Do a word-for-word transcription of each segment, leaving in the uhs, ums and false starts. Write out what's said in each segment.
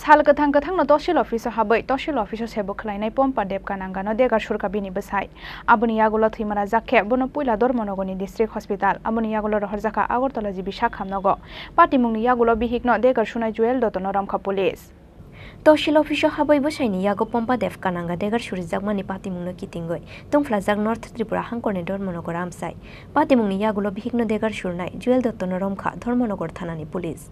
Thal kwthang kwthangno tosil office-o habwi tosil office-o sebo khwlainai Pompa Deb Kanangano degar surkha bini bwsai. Aboni yagulo thwima rajak khe bono puila Dharmanagarni district hospital, aboni yagulo rohorjakha Agartala G B sak hamnogo. Patimungni yagulo bihikno degar sunai Jewel Dottono romkha police. Tosil office-o habwi bwsaini yago Pompa Deb Kananga degar surijakmani patimungno kitingwi tungphlajak North Tripura hangkorni Dharmanagar amchai. Patimungni yagulo bihikno degar surnai Jewel Dottono romkha Dharmanagar thanani police.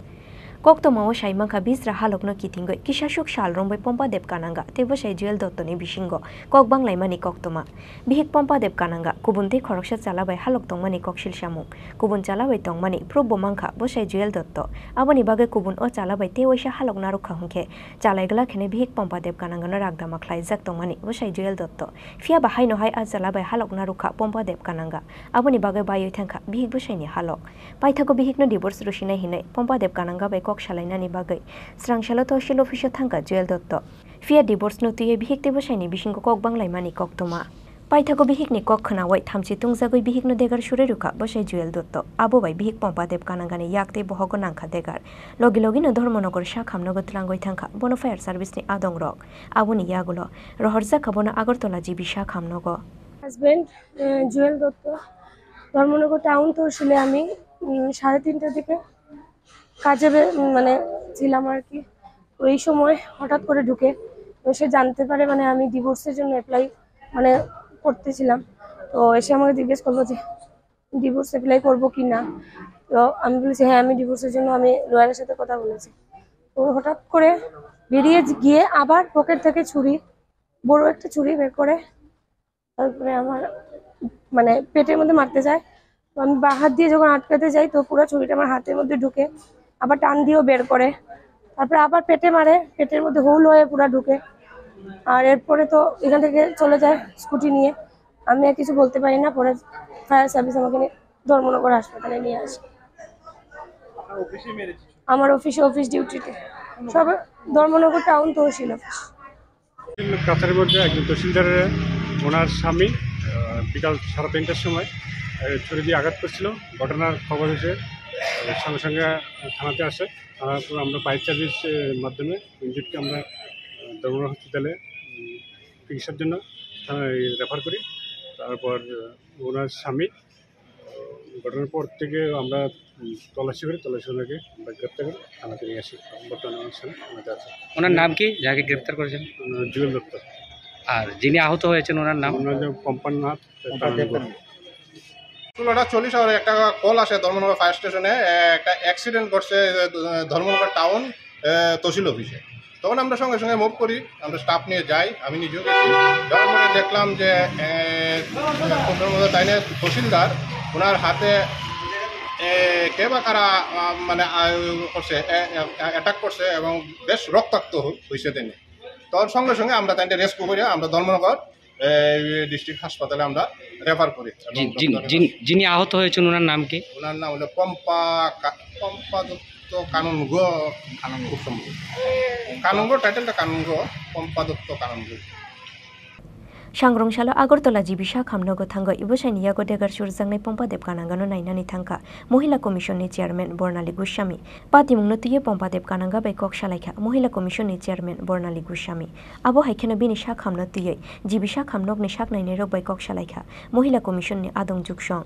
Koktwmao sai mankha bisra halokno kitingwi kisasuk sal romwi Pompa Deb Kananga tei bwsai Jewel Dottoni bisingo kok banglaimani koktwma. Bihik Pompa Deb Kananga kubun tei khoroksa chwla bai halok tongmani koksil samung, kubun chwla bai tongmani proof bo mankha bwsai Jewel Dotto. Aboni bagwi kubun o chwla bai tei waisa halok narwkha hwnkhe chalai glak hwnwi bihik Pompa Deb Kanangano rakdama khlaijak tongmani bwsai Jewel Dotto. Phiya ba haino hai a chwla bai halok narwkha Pompa Deb Kananga. Aboni bagwi baiwi thangkha bihik bwsaini halok. Paithago bihikno divorce rwsinai hinwi Pompa Deb Kananga bai kok salainani bagwi swrangsalo tosil office-o thangkha Jewel Dotto. Phiya divorce-no twiwi bihik tei bwsaini bisingo kok banglaimani koktwma. Paithago bihikni kok khwnawi thamchi tungjagwi bihikno degar suri rwkha bwsai Jewel Dotto. Abo bai bihik Pompa Deb Kanangani yak tei bohogo nangkha degar. Logi logino Dharmanagar sak hamnogo twlangwi thangkha bono fire service-ni adongrok. Aboni yagulo rohorjakha bono Agartala G B sak hamnogo. Husband, আহ, জুয়েল দত্ত, ধর্মনগর টাউন তহসিলে আমি, উম, সাড়ে তিনটার দিকে কাজে বে-, উম, মানে, ছিলাম আর কি। ওই সময় হঠাৎ করে ঢুকে, তো সে জানতে পারে, মানে, আমি ডিভোর্সের জন্য অ্যাপ্লাই, মানে, করতেছিলাম। তো এসে আমাকে জিজ্ঞেস করলো যে ডিভোর্স অ্যাপ্লাই করবো কি না। তো আমি বলেছি, "হ্যাঁ, আমি ডিভোর্সের জন্য আমি লয়ারের সাথে কথা বলেছি।" তো হঠাৎ করে বেরিয়ে গিয়ে আবার পকেট থেকে ছুরি, বড় একটা ছুরি বের করে তারপরে আমার মানে পেটের মধ্যে মারতে যায়। তো আমি বাঁ হাত দিয়ে যখন আটকাতে যাই, তো পুরো ছুরিটা আমার হাতের মধ্যে ঢুকে আবার টান দিয়েও বের করে। তারপরে আবার পেটে মারে, পেটের মধ্যে হোল হয়ে পুরো ঢুকে। আর এরপরে তো এখান থেকে চলে যায় স্কুটি নিয়ে। আমি আর কিছু বলতে পারি না। পরে ফায়ার সার্ভিস আমাকে নিয়ে ধর্মনগর হাসপাতালে নিয়ে আসে। আমার অফিসে, অফিস ডিউটিতে। সব ধর্মনগর টাউন তহসিল অফিস। কাছাড়ের মধ্যে একজন তহসিলদারের, ওনার স্বামী, আহ, বিকাল সাড়ে তিনটার সময়, আহ, ছুরি দিয়ে আঘাত করছিল। ঘটনার খবর হয়েছে, আহ, সঙ্গে সঙ্গে থানাতে আসে। থানার পর আমরা ফায়ার সার্ভিসের মাধ্যমে ইনজুর্ডকে আমরা, আহ, ধর্মনগর হসপিটালে, উম, চিকিৎসার জন্য, আহ, রেফার করি। তারপর, আহ, ওনার স্বামী ঘটনার পর থেকে আমরা, উম, তল্লাশি করি, তল্লাশি ওনাকে আমরা গ্রেপ্তার করি, থানাতে নিয়ে আসি। বর্তমানে ওনার স্বামী থানাতে আছে। ওনার নাম কি, যাকে গ্রেপ্তার করেছেন? উম, জুয়েল দত্ত। আর যিনি আহত হয়েছেন, ওনার নাম? ওনার নাম পম্পানাথ কানুনগো। ষোলোটা চল্লিশ আর একটা কল আসে ধর্মনগর ফায়ার স্টেশনে, এ, একটা অ্যাক্সিডেন্ট ঘটছে, এ, ধর্মনগর টাউন, এ, তহসিল অফিসে। তখন আমরা সঙ্গে সঙ্গে মুভ করি, আমরা স্টাফ নিয়ে যাই, আমি নিজেও গেছি। যাওয়ার পরে দেখলাম যে, এ, কোথাও মধ্যে তাই না তহসিলদার, ওনার হাতে, এ, কে বা কারা, আ, মানে, আ, করছে, এ, এ, অ্যাটাক করছে এবং বেশ রক্তাক্ত হই-, হইছে তিনি। তখন সঙ্গে সঙ্গে আমরা তাই রেস্কিউ করে আমরা ধর্মনগর, এ, ডিস্ট্রিক্ট হাসপাতালে আমরা রেফার করি। এবং যিনি আহত হয়েছেন, ওনার নাম কি? ওনার নাম হলো পম্পা কা-, পম্পা দত্ত কানুনগো। খুব সম্ভব। কানুনগো, টাইটেলটা কানুনগো, পম্পা দত্ত kanungo. Sangrong salo Agartala G B sak hamnogo thangwi bwsaini yago degar surjaknai Pompa Deb Kanangano nainani thangkha Mohila Commission ni Chairman Bornali Goswami. Patimungno twiwi Pompa Deb Kananga bai kok salaikha Mohila Commission ni Chairman Bornali Goswami. Abo hai kheno bini sak hamno twiwi G B sak hamnokni sak nainairok bai kok salaikha Mohila Commission ni adong Juksong.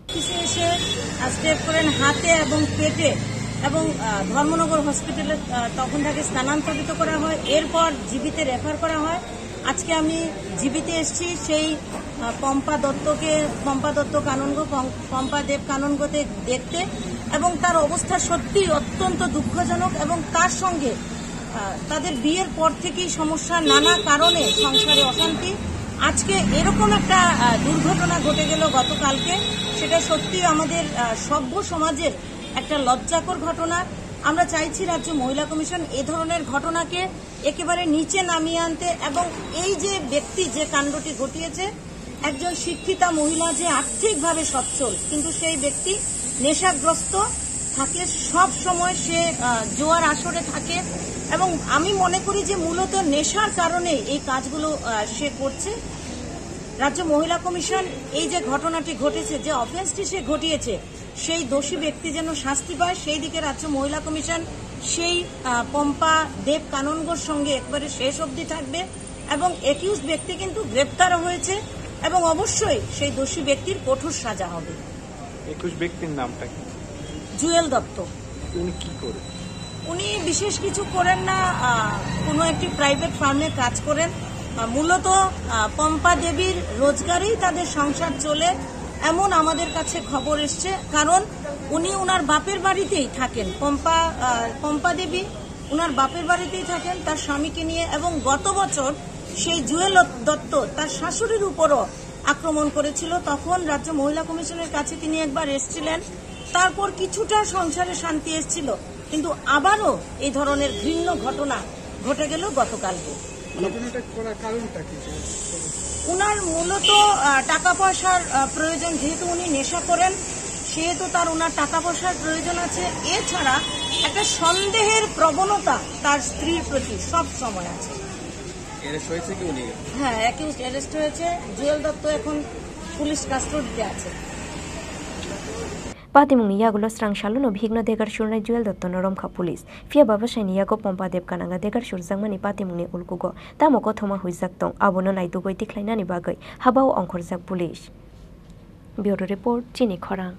অফিসে এসে, আহ, স্টেপ করেন হাতে এবং পেটে এবং, আহ, ধর্মনগর হসপিটালে, আহ, তখন তাকে স্থানান্তরিত করা হয়। এরপর জিবিতে রেফার করা হয়। আজকে আমি জিবিতে এসেছি সেই, আহ, পম্পা দত্তকে, পম্পা দত্ত কাননগো, পম-, পম্পা দেব কাননগোতে দেখতে এবং তার অবস্থা সত্যিই অত্যন্ত দুঃখজনক এবং তার সঙ্গে আহ, তাদের বিয়ের পর থেকেই সমস্যা, নানা কারণে সংসারে অশান্তি। আজকে এরকম একটা, আহ, দুর্ঘটনা ঘটে গেল গতকালকে, সেটা সত্যি আমাদের, আহ, সভ্য সমাজের একটা লজ্জাকর ঘটনা। আমরা চাইছি রাজ্য মহিলা কমিশন এ ধরনের ঘটনাকে একেবারে নিচে নামিয়ে আনতে এবং এই যে ব্যক্তি যে কাণ্ডটি ঘটিয়েছে, একজন শিক্ষিতা মহিলা যে আর্থিকভাবে সচ্ছল, কিন্তু সেই ব্যক্তি নেশাগ্রস্ত থাকে, সব সময় সে, আহ, জোয়ার আসরে থাকে এবং আমি মনে করি যে মূলত নেশার কারণে এই কাজগুলো, আহ, সে করছে। রাজ্য মহিলা কমিশন এই যে ঘটনাটি ঘটেছে, যে অফেন্সটি সে ঘটিয়েছে, সেই দোষী ব্যক্তি যেন শাস্তি পায়, সেই দিকে রাজ্য মহিলা কমিশন সেই আহ, পম্পা দেব কাননগোর সঙ্গে একবারে শেষ অবধি থাকবে এবং অ্যাকিউজড ব্যক্তি কিন্তু গ্রেপ্তারও হয়েছে এবং অবশ্যই সেই দোষী ব্যক্তির কঠোর সাজা হবে। একুশ ব্যক্তির নামটা কি? জুয়েল দত্ত। উনি কি করে? উনি বিশেষ কিছু করেন না, আহ, কোনো একটি প্রাইভেট ফার্মে কাজ করেন। আহ, মূলত আহ, পম্পা দেবীর রোজগারেই তাদের সংসার চলে, এমন আমাদের কাছে খবর এসছে। কারণ উনি ওনার বাপের বাড়িতেই থাকেন, পম্পা আহ, পম্পা দেবী ওনার বাপের বাড়িতেই থাকেন তার স্বামীকে নিয়ে। এবং গত বছর সেই জুয়েল দত্ত তার শাশুড়ির উপরও আক্রমণ করেছিল। তখন রাজ্য মহিলা কমিশনের কাছে তিনি একবার এসেছিলেন, তারপর কিছুটা সংসারে শান্তি এসেছিল, কিন্তু আবারও এই ধরনের ঘৃণ্য ঘটনা ঘটে গেল গতকালকে। ঘটনাটা করার কারণটা কি? ওনার মূলত আহ, টাকা পয়সার আহ, প্রয়োজন, যেহেতু উনি নেশা করেন সেহেতু তার ওনার টাকা পয়সার প্রয়োজন আছে। এছাড়া একটা সন্দেহের প্রবণতা তার স্ত্রীর প্রতি সব সময় আছে। অ্যারেস্ট হয়েছে কি উনি? হ্যাঁ, অ্যাকিউজড অ্যারেস্ট হয়েছে। জুয়েল দত্ত এখন পুলিশ কাস্টডিতে আছে। Patimungni yagulo srang salono bihikno degar surnai Jewel Dottono romkha police. Phiya babasaini yago Pompa Deb kananga degar surjakmani patimungni ulkugo tamo kothoma huijak tong, abono naidugwi tikhlainani bagwi habao ongkhorjak police. Bureau Report, Chini Khorang.